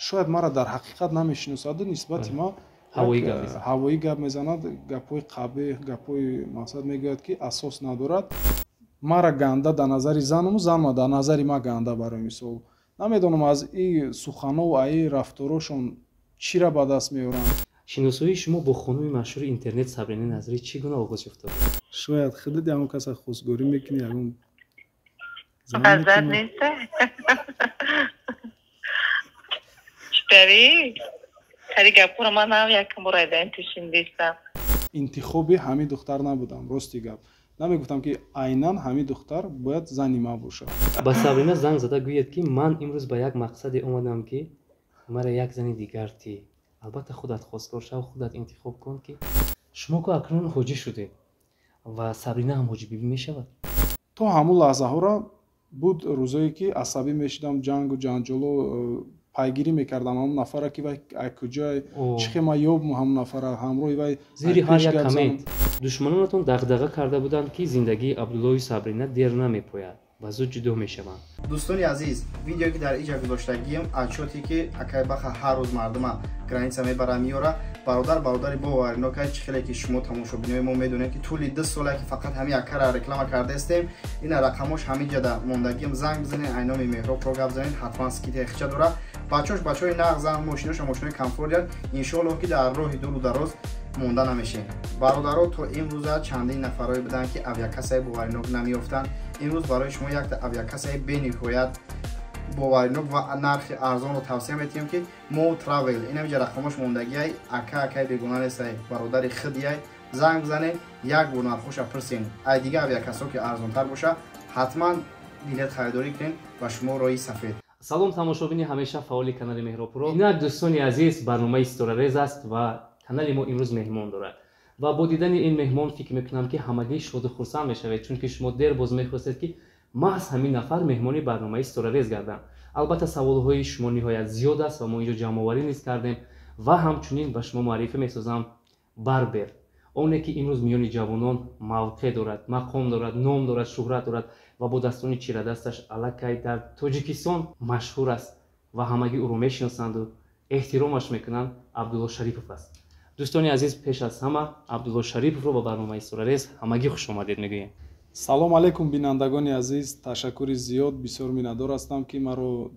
Шояд мара дар ҳақиқат намешиносаду нисбати ма ҳавоӣ гап мезанад, гапҳои қабеҳ, гапҳои мақсад мегӯяд, ки асос надорад. Мара ганда дар назари занаму занма дар назари ма ганда. Барои мисол, намедонам, аз и суханову аи рафторошон чира ба даст меоранд. Шиносоии шумо бо хонуми машҳури интернет Сабрина Назарӣ чӣ гуна оғоз ёфта буд? Шояд худат ягон каса хостгорӣ мекунӣ, ягон Азар нест. Читари? Тари гапура ман ҳам якум бор айдаин тушиндистам. Интихоби ҳамин духтар набудам, рости гап. Намегуфтам, ки айнан ҳамин духтар бояд зани ман бошад. Ба Сабрина занг зада гӯяд, ки ман имрӯз ба як мақсаде омадам, ки мара як зани дигар тӣ. Албатта, худат хостгор шав, худат интихоб кун, ки шумо ку акнун ҳоҷӣ шудед ва Сабрина ҳам ҳоҷибибӣ мешавад. То ҳамун лаҳзаҳоро буд рӯзое, ки асабӣ мешудам, ҷангу ҷанҷоло пайгирӣ мекардам ҳамун нафара, ки вай куҷое, чӣ хел ман ёбм ҳамун нафара, ҳамроҳи вай. Зери ҳар як коммент душманонатон дағдаға карда буданд, ки зиндагии Абдуллои Сабрина дер намепояд ва зуд ҷудо мешаванд. Дӯстони азиз, видеое, ки дар иҷа гузоштагием, отчёте, ки акай Баха ҳар рӯз мардума граница мебара, меёра. Бародар, бародари боваринокай, чӣ хеле ки шумо тамошобинои мо медонед, ки тӯли 2 сола ки фақат ҳамин акара реклама кардаистем. Ина рақамош ҳамин ҷада мондагием, занг бизанед, айноми Меҳроб про гап занед, ҳатман скидка хича дора. Бачош бачаҳои нағзан, мошиноша мошинои комфортиян. Иншоаллоҳ, ки дар роҳи дуру дароз монда намешем. Бародаро, то имрӯза чандин нафарое буданд, ки авиакассаи боваринок намеёфтанд. Имрӯз барои шумо якта авиакассаи бениҳоят боваринок ва нархи арзонро тавсия метиҳем, ки Мо Травел. Инамиҷа рақамош мондагиай. Ака акай бегуна нестай, бародари хидияй. Занг бизанед, як бор нархоша пурсен. Ай дига авиакассо ки арзонтар боша, ҳатман билет харидорӣ кунед ва шумо роҳи сафед. Салом, тамошобини ҳамеша фаъоли канали Меҳробпуро. Инак, дӯстони азиз, барномаи Ситорарез аст ва канали мо имрӯз меҳмон дорад ва бо дидани ин меҳмон фикр мекунам, ки ҳамагӣ шоду хурсанд мешавед, чунки шумо дер боз мехостед, ки маҳз ҳамин нафар меҳмони барномаи Ситорарез гарданд. Албатта, саволҳои шумо ниҳоят зиёд аст ва мо инҷо ҷамъоварӣ низ кардем ва ҳамчунин ба шумо муаррифӣ месозам барбер, оне ки имрӯз миёни ҷавонон мавқеъ дорад, мақом дорад, ном дорад, шӯҳрат дорад ва бо дастони чирадасташ аллакай дар Тоҷикистон машҳур аст ва ҳамагӣ ӯро мешиносанду эҳтиромаш мекунанд. Абдулло Шарипов аст. Дӯстони азиз, пеш аз ҳама Абдулло Шариповро ба барномаи Ситорарез ҳамагӣ хушомадед мегӯем. Салом алейкум, бинандагони азиз, ташаккури зиёд. Бисёр миннатдор ҳастам, ки маро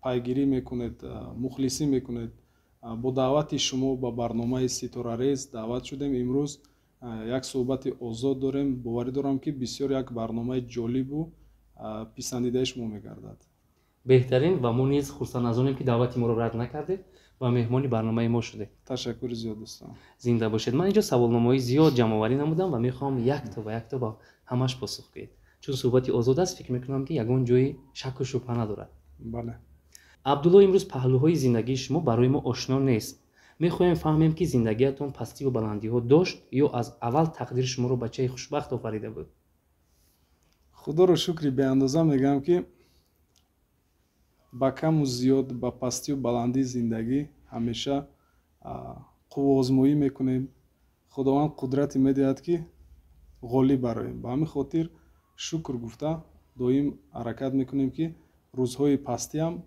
пайгирӣ мекунед, мухлисӣ мекунед. Бо даъвати шумо ба барномаи Ситорарез даъват шудем. Имрӯз як суҳбати озод дорем. Боварӣ дорам, ки бисёр як барномаи ҷолибу писандидаи шумо мегардад. Беҳтарин, ва мо низ хурсанд аз онем, ки даъвати моро рад накардед ва меҳмони барномаи мо шудед. Ташаккури зиёд, дӯстон. Зинда бошед. Ман инҷо саволномаҳои зиёд ҷамъоварӣ намудам ва мехоҳам якто ба якто ба ҳамаш посух гӯед. Чун суҳбати озод аст, фикр мекунам, ки ягон ҷои шаку шубҳа надорад. Бале. Абдулло, имрӯз паҳлӯҳои зиндагии шумо барои мо ошно нест. Мехоҳем фаҳмем, ки зиндагиятон пастиву баландиҳо дошт ё аз аввал тақдир шуморо бачаи хушбахт офарида буд? Худоро шукри беандоза мегӯям, ки ба каму зиёд, ба пастию баландии зиндагӣ ҳамеша қувваозмоӣ мекунем. Худованд қудрате медиҳад, ки ғолиб бароем. Ба ҳамин хотир шукр гуфта, доим ҳаракат мекунем, ки рӯзҳои пастиам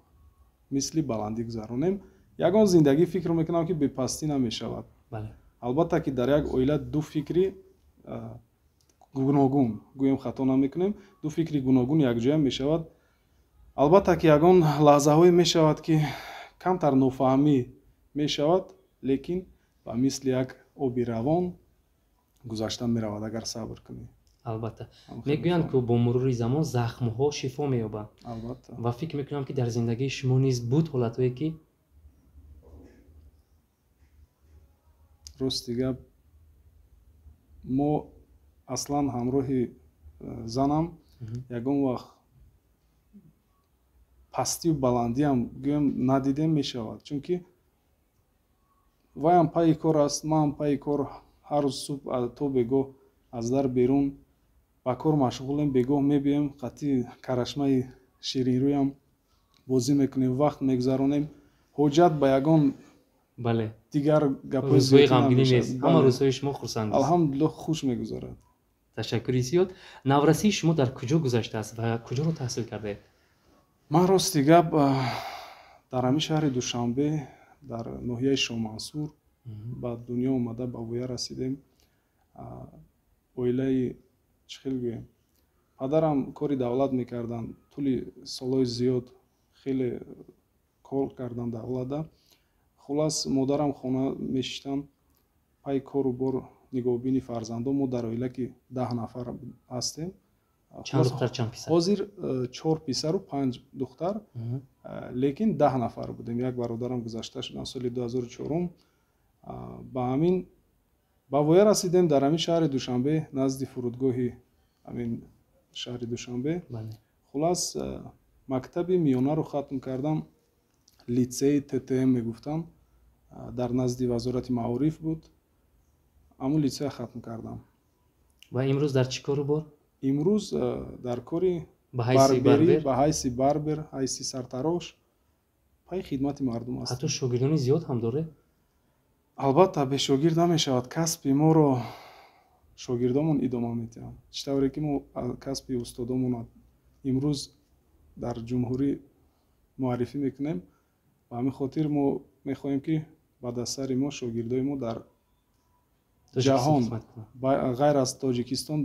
мисли баландӣ гузаронем. Ягон зиндагӣ, фикр мекунам, ки бепастӣ намешавад. Албатта, ки дар як оила ду фикри гуногун, гӯем, хато намекунем, ду фикри гуногун якҷоя мешавад. Албатта, ки ягон лаҳзаҳое мешавад, ки камтар нофаҳмӣ мешавад, лекин ба мисли як оби равон гузашта меравад, агар сабр кунӣ. Албатта, мегӯянд, ки бо мурури замон захмҳо шифо меёбанд. Албатта. Ва фикр мекунам, ки дар зиндагии шумо низ буд ҳолатҳое, ки Рости гап, мо аслан ҳамроҳи занам ягон вақт пастию баландиам, гӯем, надидем мешавад, чунки вайам пайи кор аст, манам пайи кор. Ҳар рӯз субҳ то бегоҳ аз дар берун ба кор машғулем. Бегоҳ мебием, қатъи карашмаи ширинрӯям бозӣ мекунем, вақт мегузаронем. Ҳоҷат ба ягон дигар гапҳои рӯзҳои ғамгинӣ нест, ҳама рӯзҳои шумо хурсанд. Алҳамдулиллоҳ, хуш мегузарад. Ташаккури зиёд. Наврасии шумо дар куҷо гузаштааст ва куҷоро таҳсил кардаед? Ман, рости гап, Дар ҳамин шаҳри Душанбе, дар ноҳияи Шомансур ба дунё омада, ба воя расидем. Оилаи, чӣ хел гӯем, падарам кори давлат мекарданд, тӯли солҳои зиёд хеле кор карданд давлатда. Хулас, модарам хона мешиштанд, пай кору бор, нигоҳубини фарзандон. Мо дар оила ки 10 нафар ҳастем. Ҳозир чор писару панҷ духтар, лекин 10 нафар будем. Як бародарам гузашта шуданд соли 2004. Ба ҳамин ба воя расидем дар ҳамин шаҳри Душанбе, назди фурудгоҳи ҳамин шаҳри Душанбе. Хулас, мактаби миёнаро хатм кардам, литсеи ТТМ мегуфтам, дар назди Вазорати маориф буд. Ҳамун литсея хатм кардам. Ва имрӯз дар чӣ кору бор? Имрӯз дар кори барберӣ, ба ҳайси барбер, ҳайси сартарош, пайи хидмати мардум ҳастам. Ҳатто шогирдони зиёд ҳам доред? Албатта, бешогирд намешавад. Касби моро шогирдомон идома медиҳанд. Чӣ тавре ки мо касби устодомонро имрӯз дар ҷумҳурӣ муаррифӣ мекунем, ба ҳамин хотир мо мехоҳем, ки баъд аз сари мо шогирдои мо дар ҷаҳон, ғайр аз Тоҷикистон,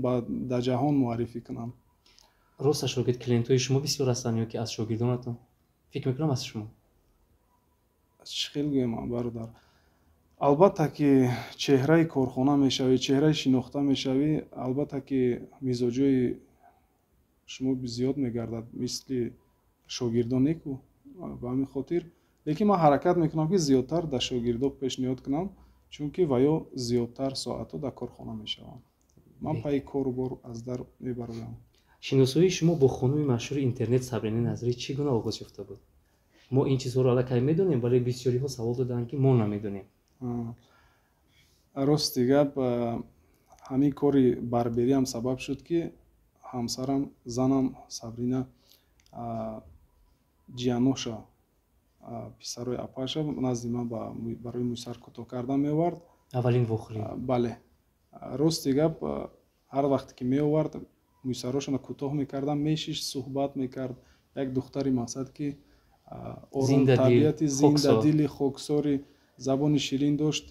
дар ҷаҳон муаррифӣ кунанд. Рост, шогирд, клиентҳои шумо бисёр ҳастанд ё ки аз шогирдонатон? Фикр мекунам, аз шумо. Чӣ хел гӯем, бародар, албатта ки чеҳраи корхона мешавӣ, чеҳраи шинохта мешавӣ, албатта ки мизоҷои шумо зиёд мегардад, мисли шогирдон неку. Ба ҳамин хотир, лекин ман ҳаракат мекунам, ки зиёдтар дар шогирдо пешниҳод кунам, чунки ваё зиёдтар соатҳо дар корхона мешаванд, ман пайи кору бор аз дар мебароям. Шиносоии шумо бо хонуми машҳури интернет Сабрина Назарӣ чӣ гуна оғоз ёфта буд? Мо ин чизҳоро аллакай медонем, вале бисёриҳо савол доданд, ки мо намедонем. Рости гап, ҳамин кори барбериам сабаб шуд, ки ҳамсарам, занам Сабрина ҷияноша, писарои апаша назди ман барои мӯйсар кӯтоҳ кардан меовард. Аввалин вохӯрӣ? Бале. Рости гап, ҳар вақте ки меовард, мӯйсарошонро кӯтоҳ мекардам, мешишт, суҳбат мекард. Як духтари, мақсад, ки оромтабиати, зиндадили, хоксори, забони ширин дошт.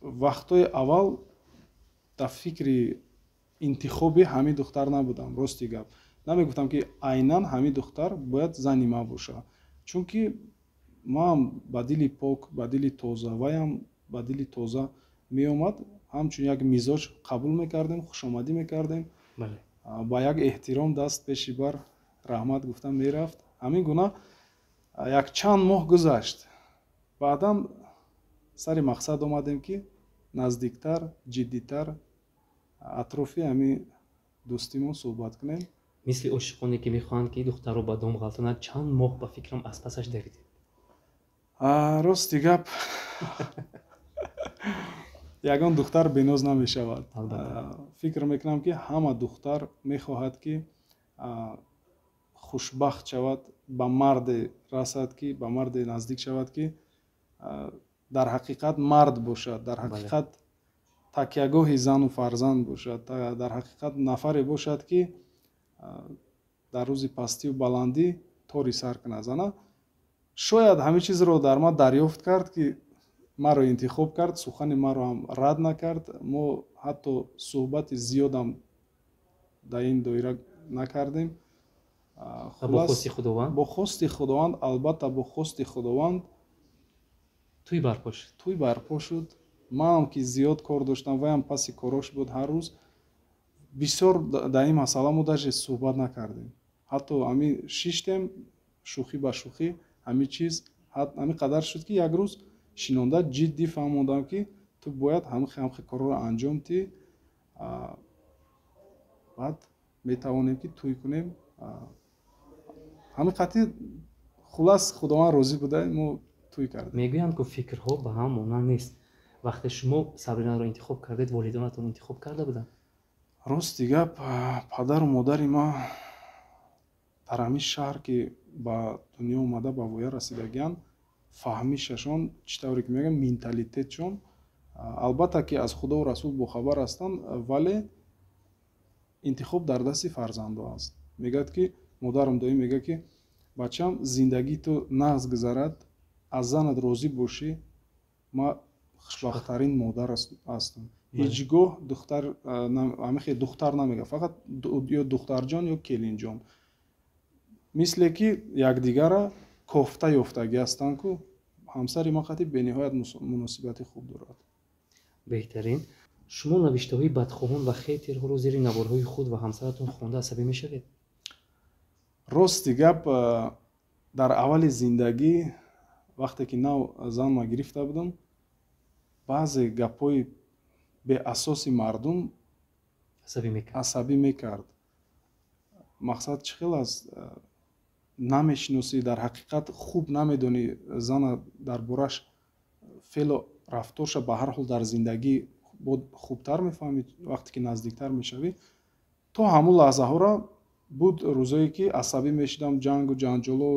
Вақтҳои аввал дар фикри интихоби ҳамин духтар набудам. Рости гап, намегуфтам, ки айнан ҳамин духтар бояд зани ман бошад, чунки ман ба дили пок, ба дили тоза, ваям ба дили тоза меомад, ҳамчун як мизоҷ қабул мекардем, хушомадӣ мекардем, ба як эҳтиром даст пеши бар раҳмат гуфта мерафт. Ҳамин гуна якчанд моҳ гузашт. Баъдан сари мақсад омадем, ки наздиктар, ҷиддитар атрофи ҳамин дӯстимон суҳбат кунем. Мисли ошиқоне, ки мехоҳанд, ки духтарро ба дом ғалтонанд, чанд моҳ, ба фикрам, аз пасаш давидед? Рости гап, ягон духтар беноз намешавад. Фикр мекунам, ки ҳама духтар мехоҳад, ки хушбахт шавад, ба марде расад, ки ба марде наздик шавад, ки дар ҳақиқат мард бошад, дар ҳақиқат такягоҳи зану фарзанд бошад, дар ҳақиқат нафаре бошад, ки дар рӯзи пастию баландӣ тори сар кунад зана. Шояд ҳамин чизро дар ман дарёфт кард, ки маро интихоб кард, сухани маро ҳам рад накард. Мо ҳатто суҳбати зиёдам дар ин доира накардем. Бо хости Худованд. Бо хости Худованд, албатта, бо хости Худованд. Тӯй барпо шуд. Тӯй барпо шуд. Манам ки зиёд кор доштам, ваям паси корош буд ҳар рӯз. Бисёр дар ин масъала мо даже суҳбат накардем. Ҳатто ҳамин шиштем, шӯхӣ ба шӯхӣ, ҳамин чиз ҳамин қадар шуд, ки як рӯз шинонда, ҷиддӣ фаҳмондам, ки ту бояд ҳамин корҳоро анҷом диҳӣ, баъд метавонем, ки тӯй кунем. Ҳамин қатъи, хулас, Худованд розӣ буда, мо тӯй кардем. Мегӯянд, ку фикрҳо ба ҳам монанд нест. Вақте шумо Сабринаро интихоб кардед, волидонатон интихоб карда буданд? Рости гап, падару модари ман дар ҳамин шаҳр ки ба дунё омада, ба воя расидагианд, фаҳмишашон, чӣ тавре ки мегӯям, менталитетшон, албатта ки аз Худову Расул бохабар ҳастанд, вале интихоб дар дасти фарзандо аст. Мегӯяд, ки модарам доим мегӯяд, ки Бачам, зиндагии ту нағз гузарад, аз занат розӣ бошӣ, ман хушбахттарин модар ҳастам. Ҳеҷ гоҳ духтар ҳамихе духтар намегӯяд, фақат ё духтарҷон ё келинҷон. Мисле ки якдигара кофта ёфтагӣ ҳастанд ку, ҳамсари ман қати бениҳоят муносибати хуб дорад. Беҳтарин. Шумо навиштаҳои бадхоҳон ва хейтерҳоро зери наворҳои худ ва ҳамсаратон хонда асабӣ мешавед? Рости гап, дар аввали зиндагӣ вақте ки нав занма гирифта будам, баъзе гапҳои беасоси мардум асабӣ мекард. Мақсад чӣ хел аст? Намешиносӣ, дар ҳақиқат хуб намедонӣ зана дар бораш феълу рафторша, ба ҳар ҳол дар зиндагӣ хубтар мефаҳмӣ вақте ки наздиктар мешавӣ. То ҳамун лаҳзаҳоро буд рӯзое ки асабӣ мешудам, ҷангу ҷанҷоло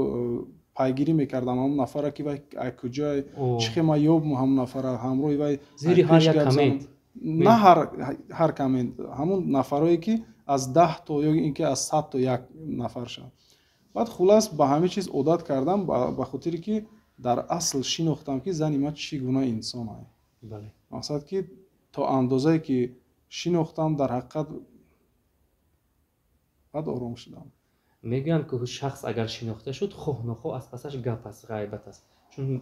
пайгирӣ мекардам ҳамун нафара ки вай куҷое, чӣ хел ман ёбм ҳамун нафара, ҳамроҳи вай зери ҳар як коммент, на ҳар коммент, ҳамун нафарое ки аз 10 то ё ин ки аз 100 то як нафар шавад. Баъд хулас ба ҳамин чиз одат кардам, ба хотире ки дар асл шинохтам ки зани ман чӣ гуна инсон аст. Мақсад ки то андозае ки шинохтам, дар ҳақиқат баъд ором шудам. Мегӯянд ки шахс агар шинохта шуд, хоҳ нохоҳ аз пасаш гап аст, ғайбат аст. Чун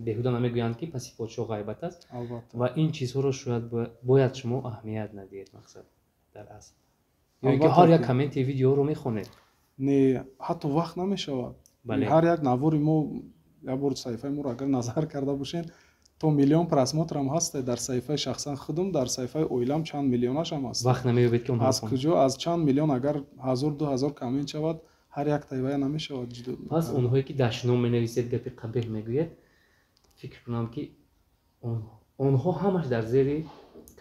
беҳуда намегӯянд ки паси подшоҳ ғайбат аст. Ва ин чизҳоро шояд бояд шумо аҳамият надиҳед, мақсад дар асл. Ё ин ки ҳар як комменти видеоро мехонед? Не, ҳатто вақт намешавад. Ҳар як навори мо, як бор саҳифаи моро агар назар карда бошед, то миллион просмотрам ҳаст дар саҳифаи шахсан худам, дар саҳифаи оилам чанд миллионашам ҳаст. Вақт намеёбед ки онҳо аз куҷо, аз чанд миллион агар 1000-2000 коммент шавад, ҳар як таивая намешавад. Пас онҳое ки дашном менависед, гапи қабеҳ мегӯяд, фикр кунам ки онҳо ҳамаш дар зери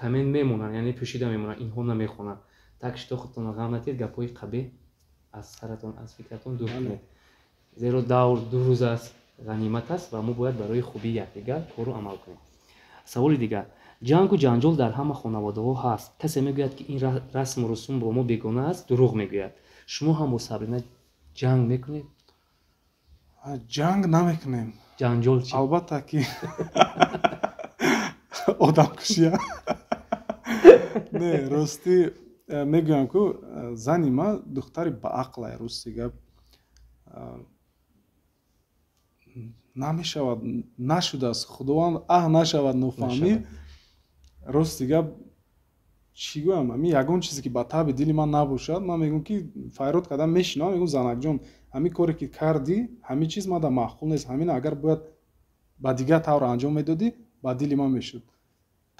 коммент мемонанд, яъне пӯшида мемонанд, инҳо намехонанд. Так что худтонро ғам натиҳед, гапҳои қабеҳ аз саратон, аз фикратон дур кунед. Зеро давр ду рӯз аст, ғанимат аст ва мо бояд барои хубии якдигар кору амал кунем. Саволи дигар. Ҷангу ҷанҷол дар ҳама хонаводаҳо ҳаст. Касе мегӯяд ки ин расму русум бо мо бегона аст, дурӯғ мегӯяд. Шумо ҳам бо Сабрина ҷанг мекунед? Ҷанг намекунем. Ҷанҷол чӣ? Албатта ки одамкушия. Не, ростӣ мегӯям ку зани ман духтари баақлае, рости гап. Намешавад, нашудааст, худованд аҳ нашавад нофаҳмӣ. Рости гап чӣ гӯям, ҳамин ягон чизе ки ба таби дили ман набошад, ман мегӯям ки файрод кардам, мешинавам, мегӯям занакҷон, ҳамин коре ки кардӣ, ҳамин чиз ман дар маъқул нест, ҳамин агар бояд ба дигар тавр анҷом медодӣ, ба дили ман мешуд.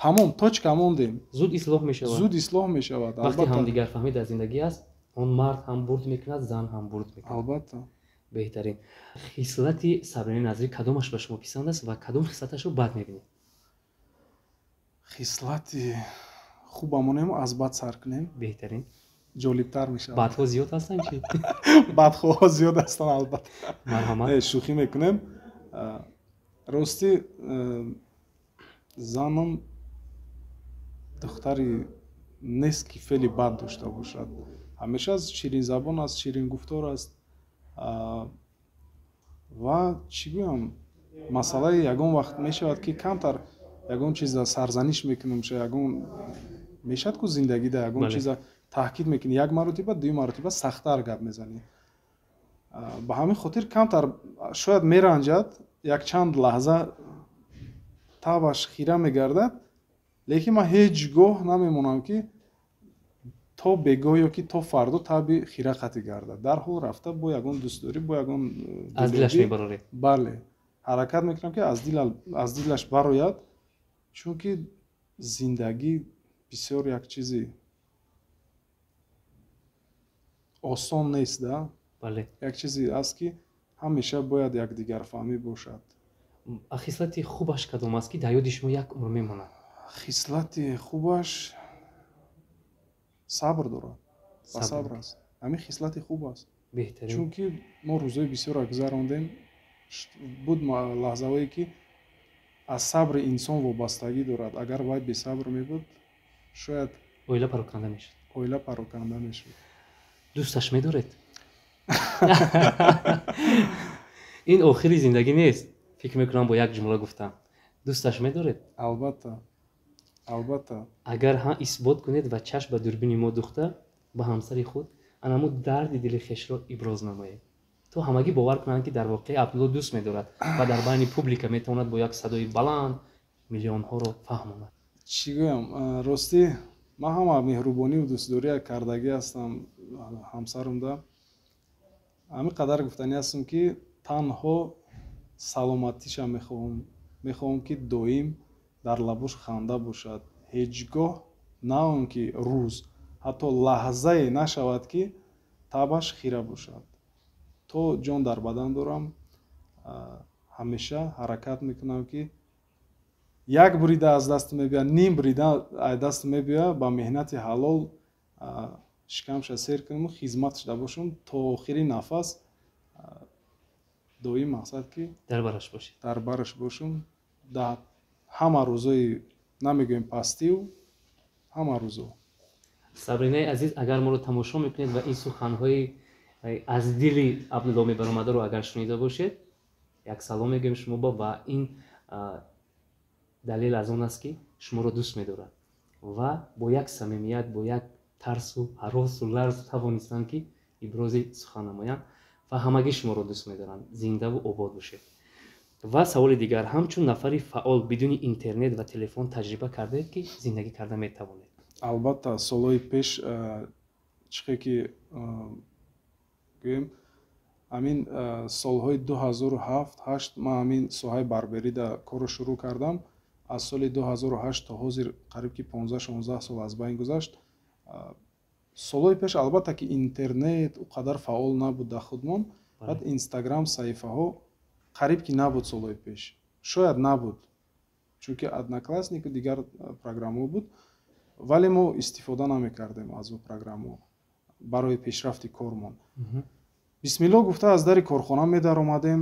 Тамом, точка мондем. Зуд ислоҳ мешавад. Зуд ислоҳ мешавад. Вақте ҳамдигарфаҳмӣ дар зиндагӣ аст, он мард ҳам бурд мекунад, зан ҳам бурд мекунад. Албатта. Беҳтарин. Хислати Сабрина Назрӣ кадомаш ба шумо писанд аст ва кадом хислаташро бад мебинед? Хислати хубамонем аз бад сар кунем. Беҳтарин. Ҷолибтар мешавад. Бадҳо зиёд ҳастанд чи? Бадхоҳо зиёд ҳастанд, албатта. Марҳамат. Не, шӯхӣ мекунем. Ростӣ занам духтари нест ки феъли бад дошта бошад. Ҳамеша ширинзабон аст, ширингуфтор аст. Ва чӣ гӯям, масъалаи ягон вақт мешавад ки камтар ягон чиза сарзаниш мекунем, ягон мешавад ку зиндагида ягон чиза таҳкид мекунӣ, як маротиба, дуюм маротиба сахттар гап мезанӣ. Ба ҳамин хотир камтар шояд меранҷад, якчанд лаҳза табаш хира мегардад, лекин ман ҳеҷ гоҳ намемонам ки то бегоҳ ё ки то фардо таби хира қатъӣ гардад. Дарҳол рафта бо ягон дӯстдорӣ, бо ягон аз дилаш мебароред. Бале, ҳаракат мекунам ки аз дилаш барояд, чунки зиндагӣ бисёр як чизи осон нест, да? Бале. Як чизе аст ки ҳамеша бояд якдигарфаҳмӣ бошад. Хислати хубаш кадом аст ки дар ёди шумо як умр мемонад? Хислати хубаш сабр дорад, ба сабр аст. Ҳамин хислати хуб аст. Беҳтарин. Чунки мо рӯзҳои бисёрро гузарондем, буд лаҳзаҳое ки аз сабри инсон вобастагӣ дорад. Агар вай бесабр мебуд, шояд оила пароканда мешуд. Оила пароканда мешуд. Дӯсташ медоред? Ин охири зиндагӣ нест, фикр мекунам бо як ҷумла гуфтам. Дӯсташ медоред? Албатта, албатта. Агар ҳа, исбот кунед ва чашм ба дурбини мо духта, ба ҳамсари худ анаму дарди дили хешро иброз намоед, то ҳамагӣ бовар кунанд, ки дар воқеъ Абдулло дӯст медорад ва дар байни публика метавонад бо як садои баланд миллионҳоро фаҳмонад. Чӣ гӯям, ростӣ ман ҳама меҳрубониву дӯстдория кардагӣ ҳастам ҳамсарамда. Ҳамин қадар гуфтанӣ ҳастам, ки танҳо саломатиша мехоҳам. Мехоҳам, ки доим дар лабош ханда бошад, ҳеҷ гоҳ на он ки рӯз, ҳатто лаҳзае нашавад, ки табаш хира бошад. То ҷон дар бадан дорам, ҳамеша ҳаракат мекунам, ки як бурида аз даст мебиёд, ним бурида аз даст мебиёд, ба меҳнати ҳалол шикамша сер кунаму хизмат шуда бошам то охири нафас. Доим мақсад, ки дар бараш бошед. Дар бараш бошам дар ҳама рӯзои, намегӯем пастию, ҳама рӯзо. Сабринаи азиз, агар моро тамошо мекунед ва ин суханҳои аз дили Абдулло мебаромадаро агар шунида бошед, як салом мегӯем шумо бо ва ин далел аз он аст, ки шуморо дӯст медорад ва бо як самимият, бо як тарсу ҳаросу ларз тавонистанд, ки ибрози сухан намоянд ва ҳамагӣ шуморо дӯст медоранд. Зиндаву обод бошед. Ва саволи дигар: ҳамчун нафари фаъол, бидуни интернет ва телефон таҷриба кардаед, ки зиндагӣ карда метавонед? Албатта, солҳои пеш, чихе ки гӯем, ҳамин солҳои 2007, ҳашт ман ҳамин соҳаи барберида корро шурӯъ кардам. Аз соли 2008 то ҳозир қариб ки 15-16 сол аз байн гузашт. Солҳои пеш, албатта, ки интернет ӯ қадар фаъол набуд дар худмон. Баъд Инстаграм саҳифаҳо қариб ки набуд солҳои пеш, шояд набуд, чунки Однокласснику дигар программаҳо буд, вале мо истифода намекардем аз ӯ программаҳо барои пешрафти кормон. Бисмилло гуфта, аз дари корхона медаромадем,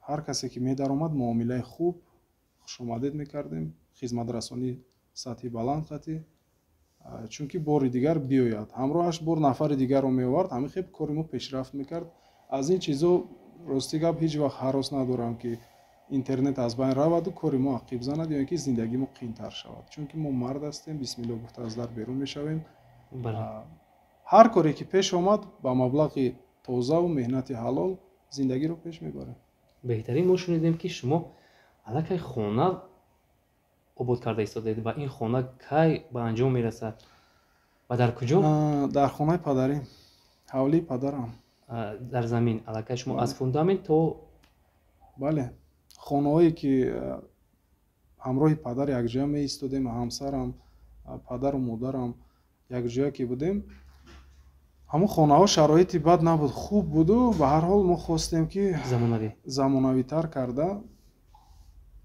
ҳар касе ки медаромад, муомилаи хуб, хушомадед мекардем, хизматрасонӣ сатҳи баланд қатӣ, чунки бори дигар биёяд, ҳамроҳаш бор нафари дигарро меовард. Ҳамин хел кори мо пешрафт мекард. Аз ин чизо, рости гап, ҳеҷ вақт ҳарос надорам, ки интернет аз байн раваду кори мо ақиб занад ё ин ки зиндагии мо қиинтар шавад, чунки мо мард ҳастем, бисмилло гуфта, аз дар берун мешавем. Ҳар коре ки пеш омад, ба маблағи тозаву меҳнати ҳалол зиндагиро пеш мебарем. Беҳтарин. Мо шунидем, ки шумо аллакай хона обод карда истодаед. Ва ин хона кай ба анҷом мерасад ва дар куҷо? Дар хонаи падарӣ, ҳавлии падарам. Дар замин аллакай шумо аз фундамент то Бале, хонаҳое ки ҳамроҳи падар якҷоя меистодем, ҳамсарам, падару модарам якҷоя ки будем, ҳамон хонаҳо шароити бад набуд, хуб буду ба ҳар ҳол мо хостем, ки замонавӣ. Замонавитар карда,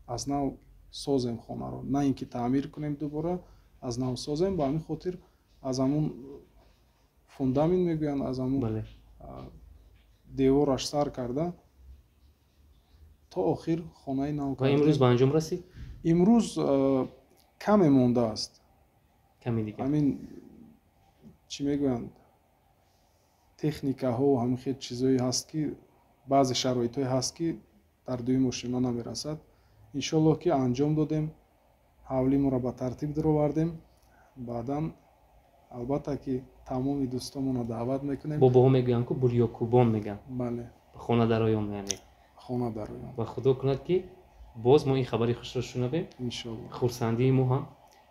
аз нав созем хонаро, на ин ки таъмир кунем дубора, аз нав созем. Ба ҳамин хотир аз ҳамун фундамент мегӯянд, аз ҳамун девораш сар карда то охир хонаи нав. Ва имрӯз ба анҷом расид? Имрӯз каме мондааст. Каме дигар. Ҳамин, чӣ мегӯянд, техникаҳо, ҳамин хел чизое ҳаст, ки баъзе шароитҳое ҳаст, ки дар дуюм ошима намерасад. Иншоаллоҳ, ки анҷом додем, ҳавлиморо ба тартиб даровардем, баъдан, албатта, ки тамоми дӯстонмонро даъват мекунем. Бобоҳо мегӯянд ку, бурёкубон мегӯянд. Бале. Хона дароён, яъне. Хона дароён. Ва худо кунад, ки боз мо ин хабари хушро шунавем. Иншоаллоҳ. Хурсандии мо ҳам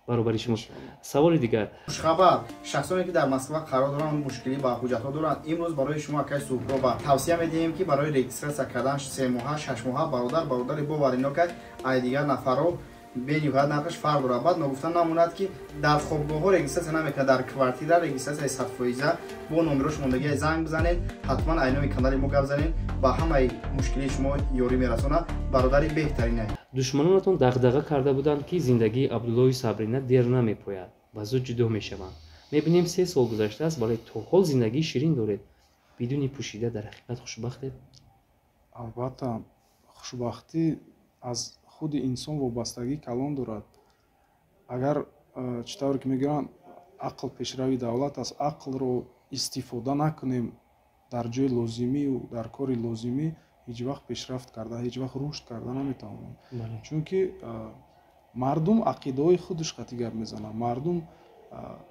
баробари шумо. Саволи дигар. Хушхабар: шахсоне ки дар Москва қарор доранд, мушкилӣ ба ҳуҷҷатҳо доранд, имрӯз барои шумо акай Суҳроба тавсия медиҳем, ки барои регистрация кардан 3 моҳа, 6 моҳа бародар, бародари боваринок ай дигар нафарро бениҳоят нархаш фарқ дорад. Баъд ногуфта намонад, ки дар хобгоҳҳо регистрация намекунад, дар квартира регистрацияи 100%. Бо номерош мондагия, занг бизанед, ҳатман айноми канали мо гап занед, ба ҳамаи мушкилии шумо ёрӣ мерасонад. Бародари беҳтаринай. Душманонатон дағдаға карда буданд, ки зиндагии Абдуллоҳи Сабрина дер намепояд ва зуд ҷудо мешаванд. Мебинем, 3 сол гузаштааст, вале то ҳол зиндагии ширин доред. Бидуни пӯшида, дар ҳақиқат хушбахтед? Албатта, хушбахтӣ аз худи инсон вобастагии калон дорад. Агар, чӣ тавре ки мегӯянд, ақл пешрави давлат аст, ақлро истифода накунем. Дар ҷои лозимию дар кори лозимӣ ҳеҷ вақт пешрафт карда, ҳеҷ вақт рушд карда наметавонем, чунки мардум ақидаҳои худаш қатъи гап мезанад. Мардум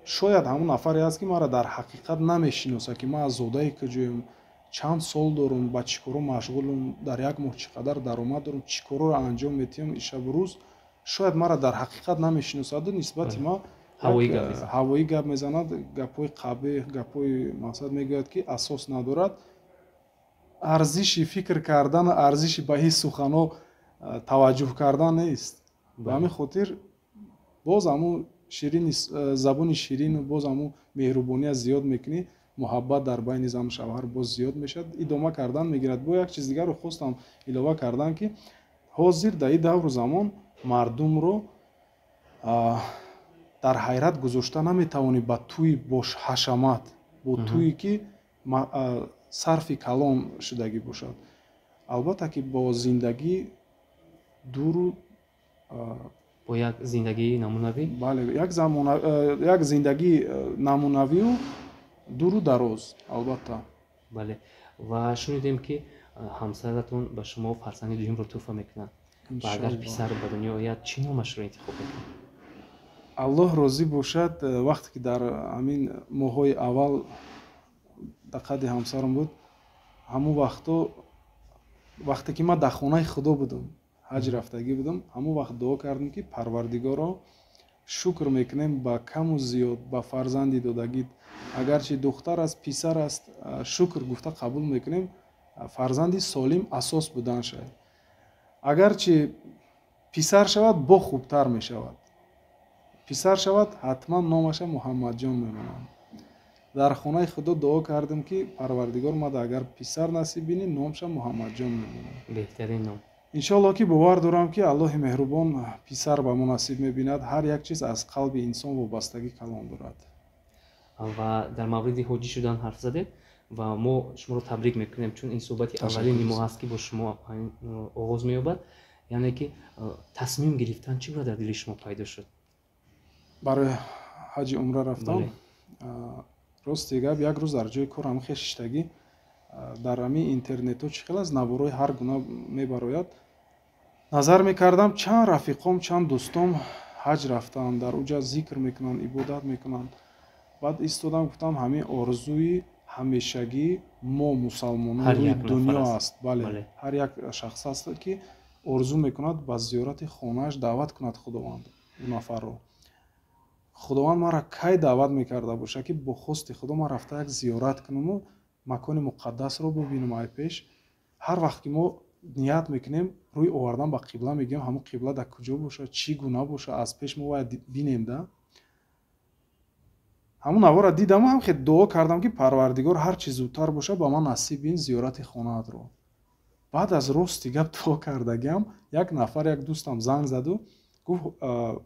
шояд ҳамон нафаре аст, ки маро дар ҳақиқат намешиносад, ки ман аз зодаи куҷоем, чанд сол дорум, ба чӣ коро машғулум, дар як моҳ чӣ қадар даромад дорум, чӣ короро анҷом медиҳам шабу рӯз. Шояд маро дар ҳақиқат намешиносаду нисбати ман ҳавоӣ гап мезанад, гапҳои қабеҳ, гапҳои мақсад мегӯяд, ки асос надорад. Арзиши фикр кардан, арзиши ба ҳис суханҳо таваҷҷӯҳ кардан нест. Ба ҳамин хотир боз ҳамун ширини забони ширину боз ҳамун меҳрубония зиёд мекунӣ, муҳаббат дар байни зану шавҳар боз зиёд мешавад, идома кардан мегирад. Бо як чиз дигарро хостам илова кардан, ки ҳозир дар ин давру замон мардумро дар ҳайрат гузошта наметавонӣ ба тӯи бо ҳашамат, бо тӯе ки сарфи калон шудагӣ бошад. Албатта ки бо зиндагӣ дуру бо як зиндагии намунавӣ. Бале, як зиндагии намунавию дуру дароз, албатта. Бале, ва шунидем, ки ҳамсаратон ба шумо фарзанди дуюмро тӯҳфа мекунад. Ва агар писар ба дунё ояд, чӣ номашро интихоб мекунед? Аллоҳ розӣ бошад, вақте ки дар ҳамин моҳҳои аввал дар қадди ҳамсарам буд, ҳамон вақто, вақте ки ман дар хонаи худо будам, ҳаҷ рафтагӣ будам, ҳамон вақт дуо кардем, ки Парвардигоро, шукр мекунем ба каму зиёд, ба фарзанди додагит, агарчи духтар аст, писар аст, шукр гуфта қабул мекунем, фарзанди солим асос будан шавад. Агарчи писар шавад, бо хубтар мешавад. Писар шавад, ҳатман номаша Муҳаммадҷон мемонам. Дар хонаи худо дуо кардем, ки Парвардигор, мада агар писар насиб бинӣ, номша Муҳаммадҷон мемонам. Беҳтарин ном. Иншоаллоҳ, ки бовар дорам, ки Аллоҳи меҳрубон писар ба мо насиб мебинад. Ҳар як чиз аз қалби инсон вобастагӣ калон дорад. Ва дар мавриди ҳоҷӣ шудан ҳарф задед ва мо шуморо табрик мекунем, чун ин суҳбати аввалини мо аст, ки бо шумо оғоз меёбад. Яъне ки тасмим гирифтан чӣ гуна дар дили шумо пайдо шуд? Барои ҳаҷи умра рафтан, рости гап, як рӯз дар ҷои кор ҳам хешиштагӣ, дар ҳамин интернетҳо чӣ хел аст, наворҳои ҳар гуна мебарояд, назар мекардам, чанд рафиқом, чанд дӯстом ҳаҷ рафтанд, дар уҷа зикр мекунанд, ибодат мекунанд. Баъд истодам, гуфтам, ҳамин орзуи ҳамешагии мо мусалмонон рӯи дунё аст. Бале, ҳар як шахс аст, ки орзу мекунад ба зиёрати хонааш даъват кунад Худованд ӯ нафарро. Худованд маро кай даъват мекарда бошад, ки бо хости Худо ман рафта як зиёрат кунаму макони муқаддасро бубинам. Ай пеш ҳар вақт ки мо ният мекунем, рӯй овардан ба қибла мегӯем, ҳамон қибла дар куҷо бошад, чӣ гуна бошад, аз пеш мо бояд бинем да. Ҳамон навора дидаму ҳам хел дуо кардам, ки Парвардигор, ҳар чӣ зудтар бошад, ба ман насиб бин зиёрати хонаатро. Баъд аз рости гап дуо кардагиам, як нафар, як дӯстам занг заду гуфт: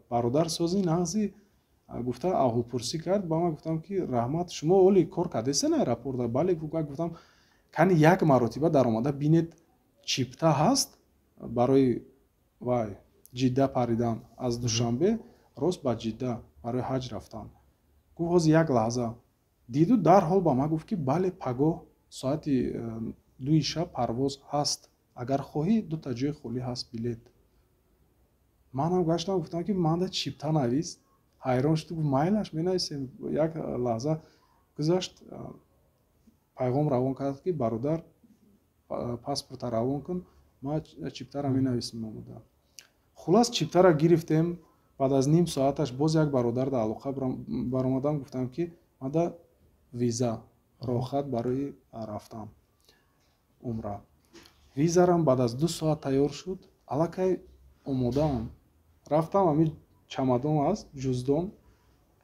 «Бародар, сози нағзи?» гуфта аҳволпурсӣ кард. Ба ман гуфтам, ки раҳмат, шумо оли кор кардесен аэропорта? Бале, гуфтам, кани як маротиба даромада бинед, чипта ҳаст барои вай Ҷидда паридан, аз Душанбе рост ба Ҷидда барои ҳаҷ рафтан. Гуфт: «Ҳозир, як лаҳза». Диду дарҳол ба ман гуфт, ки бале, пагоҳ соати 2-и шаб парвоз ҳаст, агар хоҳӣ, дута ҷои холӣ ҳаст билет. Манам гаштам, гуфтам, ки манда чипта навис. Ҳайрон шуд, гуфт: «Майлаш, менависем». Як лаҳза гузашт, пайғом равон кард, ки бародар, паспорта равон кун, ман чиптара менависем омода. Хулас, чиптара гирифтем. Баъд аз ним соаташ боз як бародар дар алоқа баромадам, гуфтам, ки мада виза, роҳхат барои рафтан умра. Визарам баъд аз 2 соат тайёр шуд, аллакай омодаам. Рафтам, ҳамин чамадон аст, ҷуздон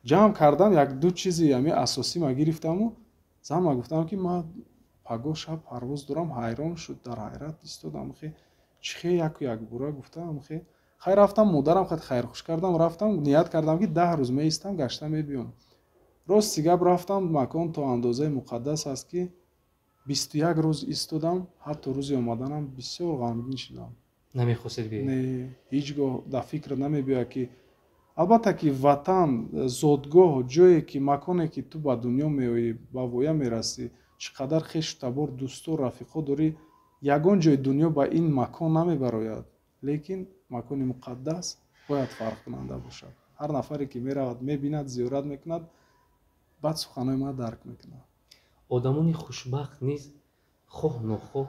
ҷамъ кардам, як ду чизи ҳамин асосӣ ма гирифтаму занма гуфтам, ки ман пагоҳ шаб парвоз дорам. Ҳайрон шуд, дар ҳайрат истодам, хе чӣ хе яку якбора гуфтам. Хе хайр, рафтам, модарам хат хайрхуш кардам, рафтам, ният кардам, ки 10 рӯз меистам, гашта мебиём. Рости гап, рафтам, макон то андозаи муқаддас аст, ки 21 рӯз истодам. Ҳатто рӯзи омаданам бисёр ғамгин шудам. Намехостед биёед? Не, ҳеҷ гоҳ дар фикр намебиёяд, ки албатта ки ватан, зодгоҳ, ҷое ки, маконе ки ту ба дунё меоӣ, ба воя мерасӣ. Чӣ қадар хешу табор, дӯсту рафиқо дорӣ, ягон ҷои дунё ба ин макон намебарояд, лекин макони муқаддас бояд фарқкунанда бошад. Ҳар нафаре ки меравад, мебинад, зиёрат мекунад, баъд суханҳои ман дарк мекунад. Одамони хушбахт низ хоҳ нохоҳ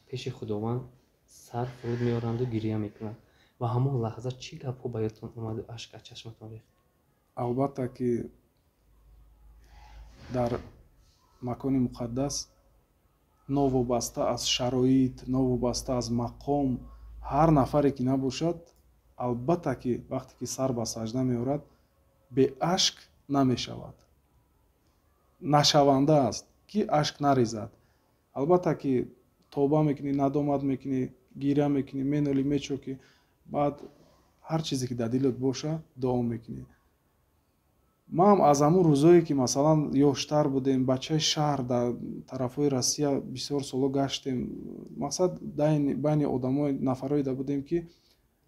пеши Худованд сар фуруд меоранду гиря мекунанд. Ва ҳамон лаҳза чӣ гапҳо ба ёдтон омаду ашк аз чашматон рехт? Албатта ки дар макони муқаддас новобаста аз шароит, новобаста аз мақом, ҳар нафаре ки набошад, албатта ки вақте ки сар ба сажда меорад, беашк намешавад. Нашаванда аст ки ашк нарезад. Албатта ки тоба мекунӣ, надомат мекунӣ, гиря мекунӣ, менолӣ, мечокӣ, баъд ҳар чизе ки дар дилат боша дуо мекунӣ. Ман аз ҳамун рӯзое ки масалан ёштар будем, бачаи шаҳр дар тарафҳои Россия бисёр соло гаштем, мақсад байни одамои нафарое да будем ки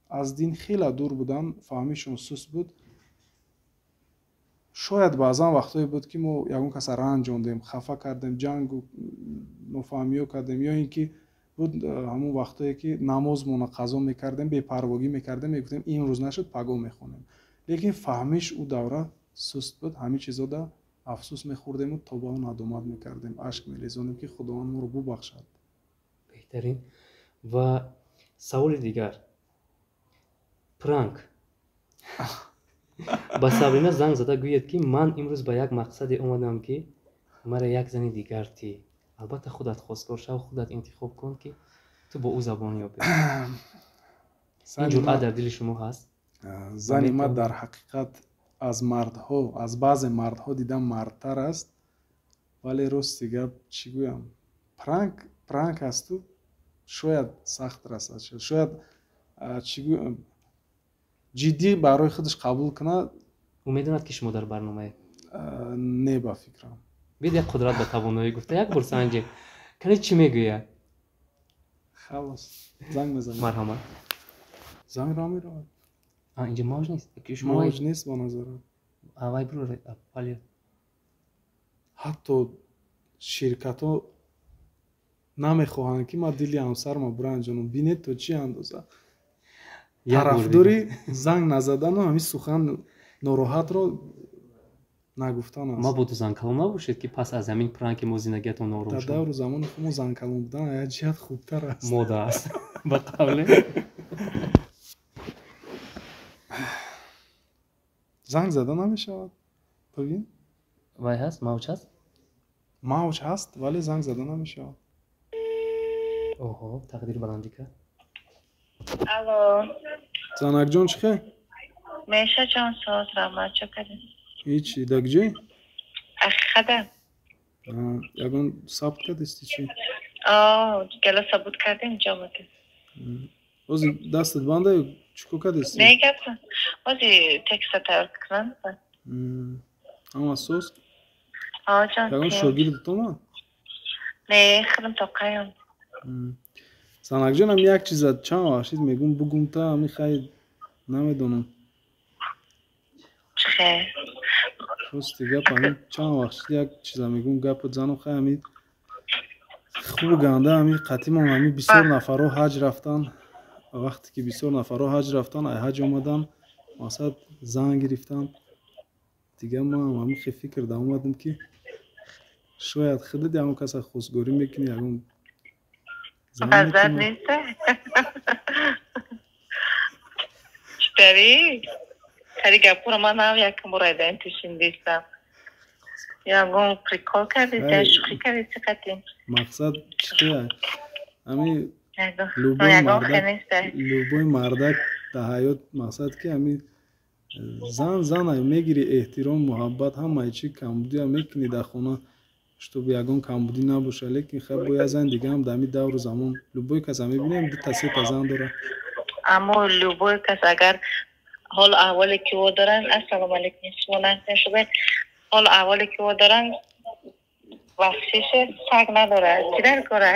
аз дин хеле дур буданд, фаҳмишон суст буд. Шояд баъзан вақтҳое буд ки мо ягон каса ранҷондем, хафа кардем, ҷангу нофаҳмиҳо кардем, ё ин ки буд ҳамун вақтҳое ки намозмона қазо мекардем, бепарвогӣ мекардем, мегуфтем имрӯз нашуд, пагоҳ мехонем. Лекин фаҳмиш ӯ давра суст буд, ҳамин чизода афсӯс мехӯрдему тобао надомат мекардем, ашк мерезонем ки Худованд моро бубахшад. Беҳтарин. Ва саволи дигар. Пранк. Ба Сабрина занг зада гӯяд ки ман имрӯз ба як мақсаде омадам ки мара як зани дигар тӣ. Албатта худат хостгор шав, худат интихоб кун ки ту бо ӯ забон ёбӣ. Ин ҷуръат дар дили шумо ҳаст? Зани ман дар ҳақиқат аз мардҳо, аз баъзе мардҳо дидам мардтар аст, вале рости гап чӣ гӯям, пранк пранк асту шояд сахт расад, шояд чӣ гӯям, ҷиддӣ барои худаш қабул кунад. Ӯ медонад ки шумо дар барномае? Не, ба фикрам. Бид як қудрат ба тавоноӣ гуфта, як бор санҷем. Кани чӣ мегӯяд? Халос, занг мезанам. Марҳамат. Занг ра меравад. Инҷа мавҷ нест? Мавҷ нест ба назарам. Вай бирор, палё. Ҳатто ширкатҳо намехоҳанд ки ман дили ҳамсарма биранҷонам. Бинед то чӣ андоза тарафдори занг назадану ҳамин сухан нороҳатро нагуфтан аст. Мабодо занкалом набошед ки пас аз ҳамин пранки мо зиндагиатон нором шуд. Дар давру замони худ мо занкалом будан як ҷиҳат хубтар аст. Мода аст. Ба қавле. Занг зада намешавад. Бибин. Вай ҳаст? Мавҷ ҳаст? Мавҷ ҳаст, вале занг зада намешавад. Оҳо, тақдир баландӣ кард. Алло. Занакҷон, чӣ хел? Меша ҷон, соз, раҳмат, чӣ кардӣ? Ҳеҷ, дагҷӣ? Ахада. Ягон сабт кардисти чӣ? Гала сабут кардем, ҷомаки. Ҳозир дастат банда ё чӣ кор кардисти? Не, гапа. Ҳозир текста тайёр кунам. Ҳама соз? Ҷон. Ягон шогирдат омад? Не, худам тоқаям. Занакҷонам, як чиза чанд вақт шид мегум бугум та ами хай намедонам. Чӣ хел? Рости гап ами чанд вақт шид як чиза мегум гапат занам хай ами хубу ганда ами қатимон ами бисёр нафарҳо ҳаҷ рафтан. Вақте ки бисёр нафарҳо ҳаҷ рафтан, ай ҳаҷ омадан, мақсад зан гирифтан. Дигар ман ами хе фикр да омадам ки шояд худат ягон каса хостгорӣ мекунӣ, ягон Базар нест? Читари? Тари гапура ман нав якам бор айдаин тишиндистам. Ягон прикол кардист, я шӯхӣ кардист қати? Мақсад чӣ? Ами любой мардак дар ҳаёт мақсад ки ами зан зана мегири, эҳтиром, муҳаббат, ҳамаи чӣ камбудия мекунӣ дар хона, чтобы ягон камбудӣ набоша, лекин хай бо як зани дигаам дар ҳамин давру замон любой каса мебинем дута сета зан дора. Аммо любой кас агар ҳолу аҳволе ки во доранд, ассалому алайкум, шумо нашудед, ҳолу аҳволе ки во доранд, бахшише саг надорад, чӣ дар кора?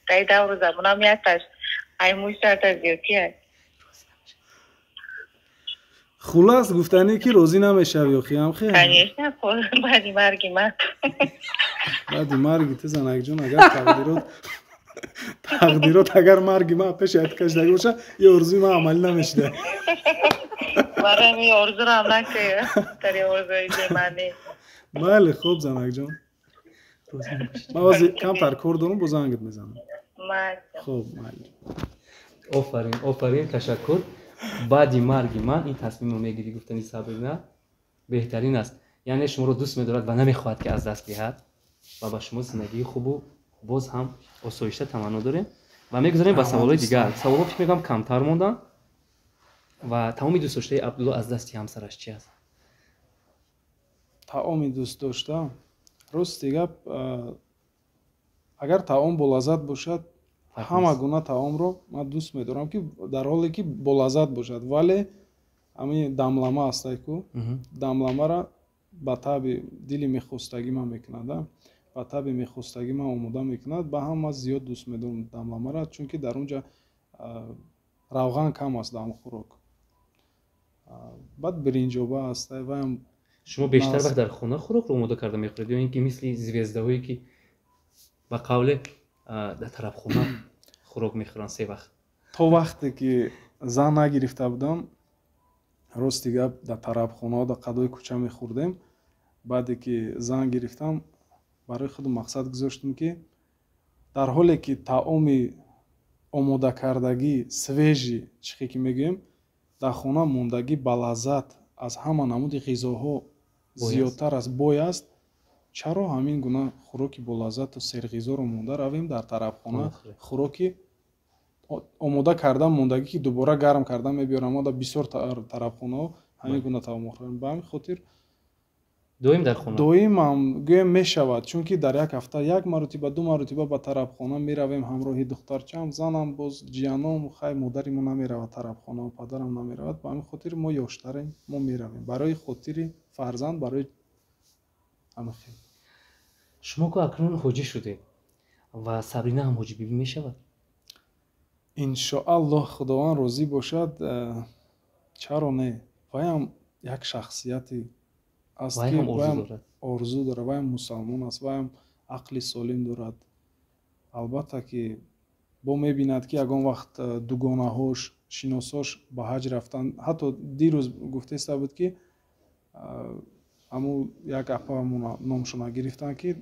Дар ин давру замонам якташ ай мӯй сарта зиёдтӣ аст. Хулас гуфтанӣ ки розӣ намешавӣ охи ҳамхе? Конечно, баъди марги ман. Баъди марги ту, занакҷон, агар тақдирот агар марги ман пеши кашидаги боша, и орзуи ман амалӣ намешида. Барои ин орзуро ҳам накӯ, дар орзуи бемаънӣ. Майли, хуб, занакҷон, ман ҳозир камтар кор дорам, бо зангат мезанам. Хуб, майли. Офарин, офарин, ташаккур. Баъди марги ман ин тасмимро мегирӣ, гуфтани Сабрина беҳтарин аст. Яъне шуморо дӯст медорад ва намехоҳад, ки аз даст диҳад, ва ба шумо зиндагии хубу боз ҳам осоишта таманно дорем ва мегузарем ба саволҳои дигар. Саволҳо, фикр мекунам, камтар монданд. Ва таоми дӯстдоштаи Абдулло аз дасти ҳамсараш чи аст? Таоми дӯстдошта, рости гап, агар таом болаззат бошад, ҳама гуна таомро ман дӯст медорам, ки дар ҳоле ки болаззат бошад. Вале ҳамин дамлама астае ку, дамламара ба таъби дили мехостагӣ ман мекунад, ба таъби мехостагӣ ман омода мекунад. Ба ҳама зиёд дӯст медорам дамламара, чунки дар он ҷа равған кам аст дар хӯрок. Баъд биринҷоба аст ваям. Шумо бештар вақт дар хона хӯрокро омода карда мехӯред ё ин ки мисли звездаҳое, ки ба қавле дар тарабхона хӯрок мехӯранд се вақт? То вақте ки зан нагирифта будам, рости гап, дар тарабхонаҳо, дар қадои кӯча мехӯрдем. Баъде ки зан гирифтам, барои худ мақсад гузоштам, ки дар ҳоле ки таоми омодакардагӣ, свежий, чихе ки мегӯем, дар хона мондагӣ балаззат аз ҳама намуди ғизоҳо зиёдтар аст, бой аст, чаро ҳамин гуна хӯроки болаззату серғизоро монда равем, дар тарабхона хӯроки омода карда мондагӣ, ки дубора гарм карда мебиёрам? Мо дар бисёр тарабхонаҳо ҳамин гуна таом мехӯрем. Ба ҳамин хотир доим дар хона. Доимам гӯем мешавад, чунки дар як ҳафта як маротиба, ду маротиба ба тарабхона меравем ҳамроҳи духтарчаам, занам, боз ҷияном. Хай, модари мо намеравад тарабхона, падарам намеравад. Ба ҳамин хотир мо ёштарем, мо меравем барои хотири фарзанд, барои ҳамин хел. Шумо ку акнун ҳоҷӣ шудед ва Сабрина ҳам ҳоҷӣ бибӣ мешавад? Иншоаллоҳ, Худованд розӣ бошад, чаро не? Ваям як шахсияти аст, ки орзу дорад, ваям мусалмон аст, ваям ақли солим дорад. Албатта ки бо мебинад, ки ягон вақт дугонаҳош, шиносош ба ҳаҷ рафтан. Ҳатто дирӯз гуфтеста буд, ки ҳамун як апаамон, номшона гирифтанд, ки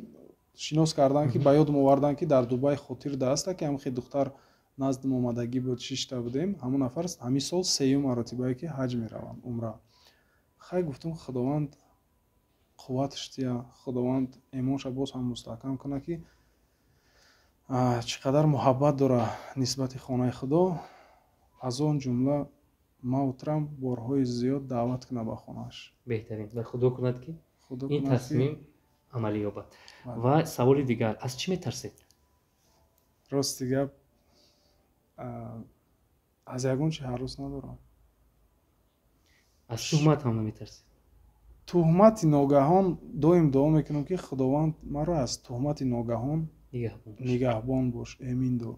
шинос карданд, ки ба ёдам оварданд, ки дар Дубай хотир даста, ки ҳамхе духтар наздим омадагӣ буд, шишта будем. Ҳамон нафар ҳамин сол сеюм маротибае ки ҳаҷ мераванд, умра. Хай, гуфтум, Худованд қувватш тия, Худованд эмонша боз ҳам мустаҳкам кунад, ки чӣ қадар муҳаббат дора нисбати хонаи Худо, аз он ҷумла маутрам борҳои зиёд даъват кунад ба хонааш. Беҳтарин, ва Худо кунад, ки ин тасмим амалӣ ёбад. Ва саволи дигар: аз чӣ метарсед? Рости гап, аз ягон чи ҳарос надорам. Аз туҳмат ҳам наметарсед? Туҳмати ногаҳон, доим дуо мекунам, ки Худованд маро аз туҳмати ногаҳон нигаҳбон бош, эмин дор.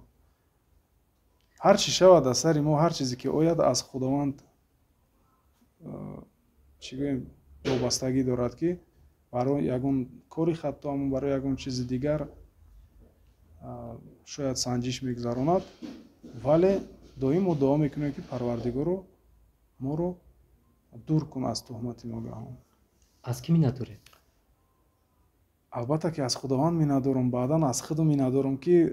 Ҳар чӣ шавад аз сари мо, ҳар чизе ки ояд, аз Худованд, чӣ гӯем, вобастагӣ дорад, ки барои ягон кори хатоам, барои ягон чизи дигар шояд санҷиш мегузаронад. Вале доим мо дуо мекунем, ки Парвардигоро моро дур кун аз туҳмати ногаҳон. Аз кӣ миннат доред? Албатта ки аз Худованд миннатдорам, баъдан аз худам миннатдорам, ки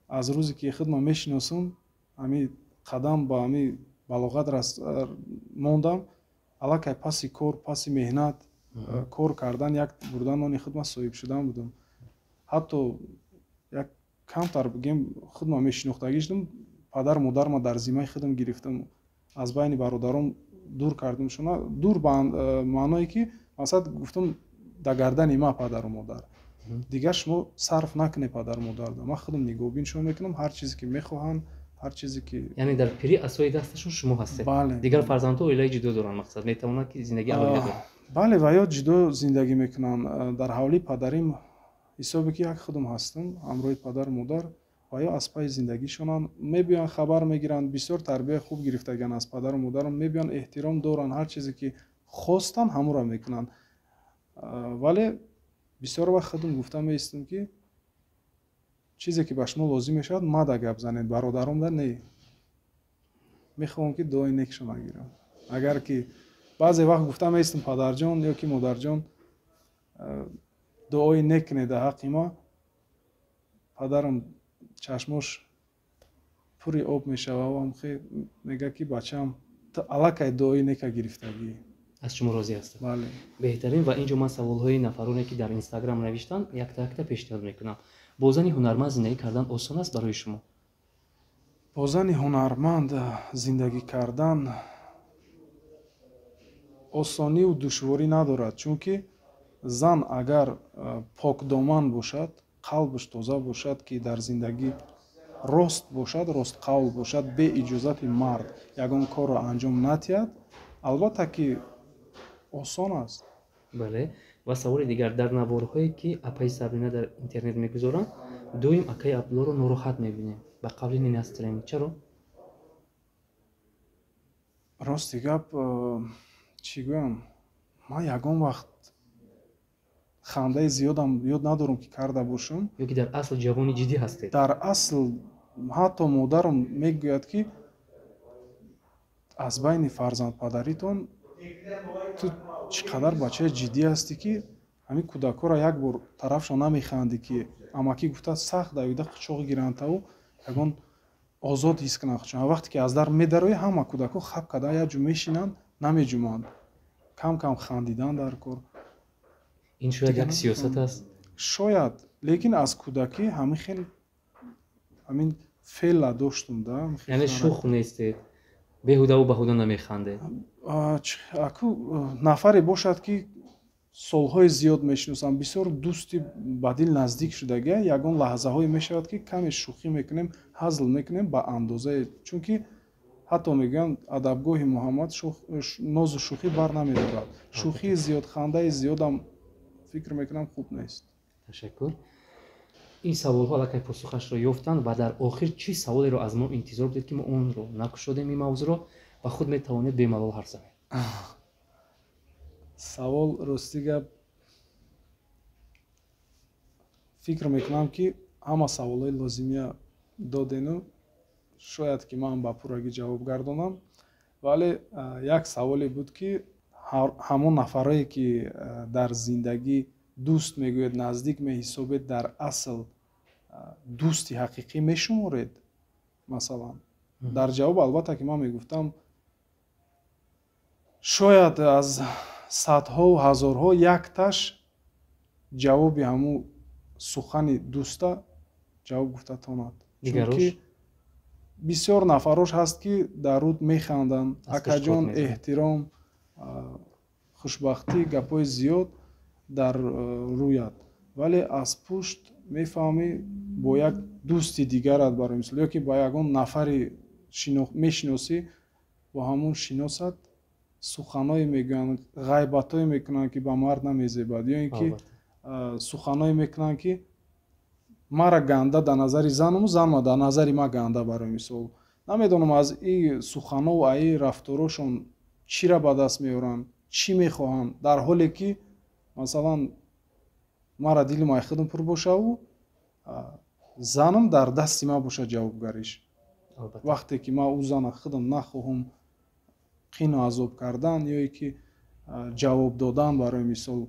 аз рӯзе ки худма мешиносам, ҳами қадам ба ҳами балоғат мондам, аллакай паси кор, паси меҳнат, кор кардан, як бурдан нони худма, соҳиб шудан будам. Ҳатто як камтар бигем, худма мешинохтагӣ шудам, падару модарма дар зиммаи худам гирифтам, аз байни бародаром дур кардамшона. Дур ба маъное ки, масалан, гуфтам, дар гардани ма падару модар, дигар шумо сарф накунед падару модарда, ман худам нигоҳбин шумо мекунам, ҳар чизе ки мехоҳанд, ҳар чизе ки. Яъне дар пирӣ асои дасташон шумо ҳастед? Бале. Дигар фарзандҳо оилаи ҷудо доранд, мақсад, метавонанд, ки зиндагии алоҳида доранд? Бале, ва ё ҷудо зиндагӣ мекунанд. Дар ҳавлии падарим ҳисобе ки як худам ҳастам ҳамроҳи падару модар, ва ё аз пайи зиндагишонанд, мебиёянд, хабар мегиранд. Бисёр тарбияи хуб гирифтагианд аз падару модарам, мебиёянд, эҳтиром доранд, ҳар чизе ки хостанд, ҳамонро мекунанд. Вале Бисёр вақт худам гуфта меистам, ки чизе ки ба шумо лозим мешавад, мада гап занед, бародаронда не. Мехоҳам, ки дуои некшона гирам. Агар ки баъзе вақт гуфта меистам, падарҷон ё ки модарҷон, дуои нек кунед дар ҳаққи ма, падарам чашмош пури об мешава, мега, ки бачаам, ту аллакай дуои нека гирифтагӣ. Аз шумо розӣ ҳастам. Бале. Беҳтарин. Ва инҷо ман саволҳои нафароне, ки дар Инстаграм навиштанд, якта якта пешниҳод мекунам. Бо зани ҳунарманд зиндагӣ кардан осон аст барои шумо? Бо зани ҳунарманд зиндагӣ кардан осониву душворӣ надорад, чунки зан агар покдоман бошад, қалбаш тоза бошад, ки дар зиндагӣ рост бошад, ростқавл бошад, бе иҷозати мард ягон корро анҷом надиҳад, албатта ки осон аст. Бале. Ва саволи дигар: дар наворҳое, ки апаи Сабрина дар интернет мегузоранд, доим акаи Абдуллоро нороҳат мебинем, ба қавли не настроение. Чаро? Рости гап, чӣ гӯям, ман ягон вақт хандаи зиёдам ёд надорам, ки карда бошам. Ё ки дар асл ҷавони ҷиддӣ ҳастед? Дар асл ҳатто модарам мегӯяд, ки аз байни фарзандпадаритон ту чӣ қадар бачаи ҷиддӣ ҳастӣ, ки ҳамин кӯдакҳоро як бор тарафшон намехандӣ, ки амакӣ гуфта сахт давида қучоқ гирандтаву ягон озод ҳис кунанд худшон. Вақте ки аз дар медароӣ, ҳама кӯдакҳо хаб карда як ҷо мешинанд, намеҷуманд. Кам кам хандидан дар кор. Ин шояд як сиёсат аст. Шояд, лекин аз кӯдакӣ ҳамин хел ҳамин феъла доштум да. Яъне шӯх нестед, беҳудаву баҳуда намехандед? Аку нафаре бошад, ки солҳои зиёд мешиносам, бисёр дӯсти ба дил наздик шудагия, ягон лаҳзаҳое мешавад, ки каме шӯхӣ мекунем, ҳазл мекунем ба андозае, чунки ҳатто мегӯянд, адабгоҳи Муҳаммад нозу шӯхӣ бар намедорад. Шӯхии зиёд, хандаи зиёдам, фикр мекунам, хуб нест. Ташаккур. Ин саволҳо аллакай посухашро ёфтанд. Ва дар охир, чӣ саволеро аз мо интизор будед, ки мо онро накушодем, ин мавзӯъро, ва худ метавонед бемалол ҳарф занед? Савол, рости гап, фикр мекунам, ки ҳама саволҳои лозимия додену шояд ки ман ба пуррагӣ ҷавоб гардонам, вале як саволе буд, ки ҳамон нафарое, ки дар зиндагӣ дӯст мегӯед, наздик меҳисобед, дар асл дӯсти ҳақиқӣ мешуморед, масалан. Дар ҷавоб, албатта ки ман мегуфтам, шояд аз садҳову ҳазорҳо якташ ҷавоби ҳамун сухани дӯста ҷавоб гуфта тонад, чунки бисёр нафарош ҳаст, ки дар руд механданд, акаҷон, эҳтиром, хушбахтӣ, гапҳои зиёд дар рӯяд, вале аз пушт мефаҳмӣ, бо як дӯсти дигарат, барои мисол, ё ки ба ягон нафари мешиносӣ, бо ҳамон шиносат суханҳое мегӯянд, ғайбатҳое мекунанд, ки ба мард намезебад, ё ин ки суханҳое мекунанд, ки мара ганда дар назари занаму занма дар назари ма ганда, барои мисол. Намедонам, аз ин суханҳову аи рафторошон чира ба даст меоранд, чӣ мехоҳанд, дар ҳоле ки, масалан, мара дилим ай худам пур бошаву занам дар дасти ман бошад ҷавобгариш. Вақте ки ман ӯ зана худам нахоҳам қину азоб кардан ё ки ҷавоб додан, барои мисол,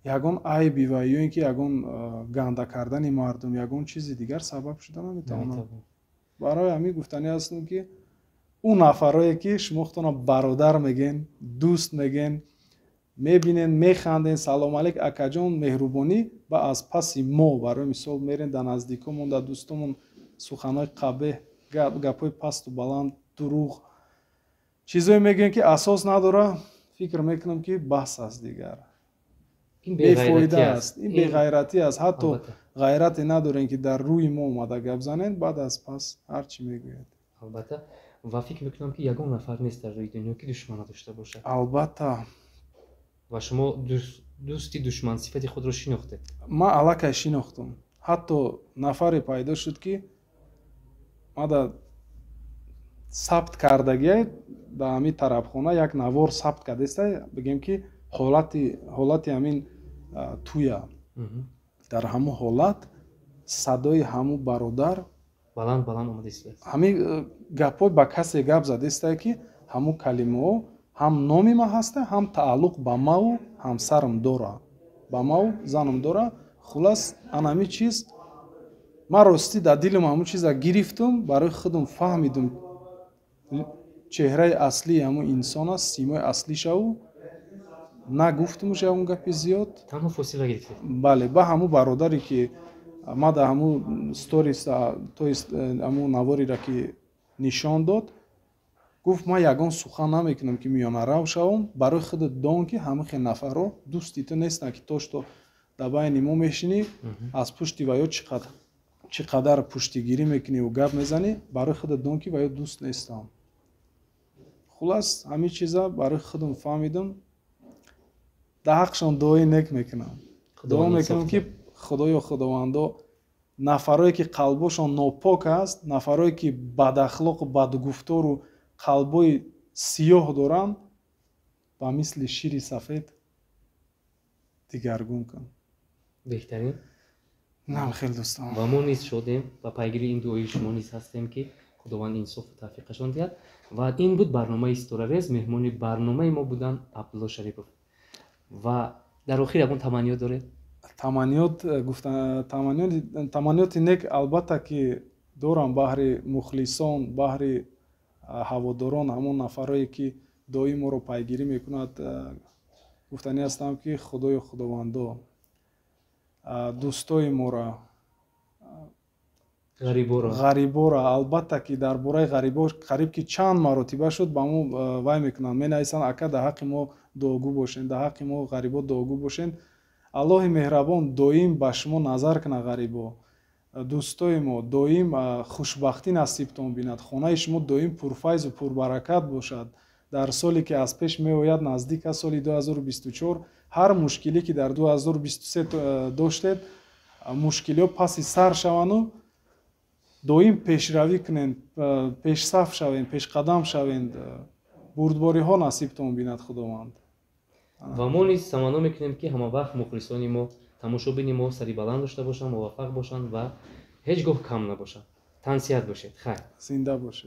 ягон айби ва ё ин ки ягон ганда кардани мардум, ягон чизи дигар сабаб шуда наметавонад. Барои ҳамин гуфтанӣ ҳастам, ки ӯ нафарое, ки шумо худтона бародар мегӯен, дӯст мегӯен, мебинен, механден, салом алейк, акаҷон, меҳрубонӣ, ва аз паси мо, барои мисол, мерен дар наздикомон, дар дӯстомон суханҳои қабеҳ, гапҳои пасту баланд, дурӯғ, чизое мегӯем, ки асос надора, фикр мекунам, ки баҳс аст, дигар бефоида аст, ин беғайратӣ аст. Ҳатто ғайрате надорем, ки дар рӯи мо омада гап занед, баъд аз пас ҳар чӣ мегӯяд. Албатта. Ва фикр мекунам, ки ягон нафар нест дар рӯи дунё, ки душман надошта бошад. Албатта. Ва шумо дӯсти душмансифати худро шинохтед? Ман аллакай шинохтам. Ҳатто нафаре пайдо шуд, ки мада сабт кардагия, дар ҳамин тарабхона як навор сабт кардеста, бигем, ки ҳолати ҳамин туя. Дар ҳамун ҳолат садои ҳамун бародар баланд баланд омада истодааст. Ҳамин гапҳо ба касе гап задаистае, ки ҳамун калимаҳо ҳам номи ман ҳаста, ҳам тааллуқ ба маву ҳамсарам дора, ба маву занам дора. Хулас, анами чиз ман ростӣ дар дилам ҳамун чиза гирифтум, барои худам фаҳмидум чеҳраи аслии ҳамун инсон аст, симои аслишаву нагуфтумуш ягон гапи зиёд. Танҳо фосила гирифтед. Бале, ба ҳамун бародаре, ки ма дар ҳамун сторис, то есть ҳамун наворира ки нишон дод, гуфт: «Ман ягон сухан намекунам, ки миёнарав шавам. Барои худат дон, ки ҳама хел нафарро дӯсти ту нестанд, ки то что дар байни мо мешинӣ, аз пушти ваё чӣ қадар пуштигирӣ мекуниву гап мезанӣ, барои худат дон, ки ваё дӯст нестанд». Хулас, ҳамин чиза барои худам фаҳмидам, дар ҳаққшон дуои нек мекунам, дуо мекунам, ки Худоё, Худовандо, нафарое ки қалбошон нопок аст, нафарое ки бадахлоқу бадгуфтору қалбои сиёҳ доранд, ба мисли шири сафед дигаргун кун. Беҳтарин. Нам хел, дӯстон. Ва мо низ шодем ва пайгири ин дуои шумо низ ҳастем, ки Худованд инсофу тавфиқашон диҳад. Ва ин буд барномаи «Ситорарез». Меҳмони барномаи мо буданд Абдулло Шарипов. Ва дар охир ягон таманниёт доред? Таманниёт гуфта, таманниёти нек, албатта, ки дорам баҳри мухлисон, баҳри ҳаводорон, ҳамон нафарое ки доим моро пайгирӣ мекунад. Гуфтанӣ ҳастам, ки Худоё, Худовандо, дӯстои моро, ғариборо, албатта, ки дар бораи ғарибо қариб ки чанд маротиба шуд, ба мо вай мекунанд, менависанд: «Ака, дар ҳаққи мо дуогӯ бошед, дар ҳаққи мо ғарибо дуогӯ бошед». Аллоҳи меҳрабон доим ба шумо назар кунад, ғарибо, дӯстои мо, доим хушбахтӣ насибтон бинад, хонаи шумо доим пурфайзу пурбаракат бошад. Дар соле ки аз пеш меояд, наздик аст соли 2024, ҳар мушкиле ки дар 2023 доштед, мушкилиҳо паси сар шаванду доим пешравӣ кунед, пешсаф шавед, пешқадам шавед, бурдбориҳо насибтон бинад Худованд. Ва мо низ таманно мекунем, ки ҳамавақт мухлисони мо, тамошобини мо сари баланд дошта бошанд, муваффақ бошанд ва ҳеҷ гоҳ кам набошанд. Тансиҳат бошед, хайр. Зинда бошед.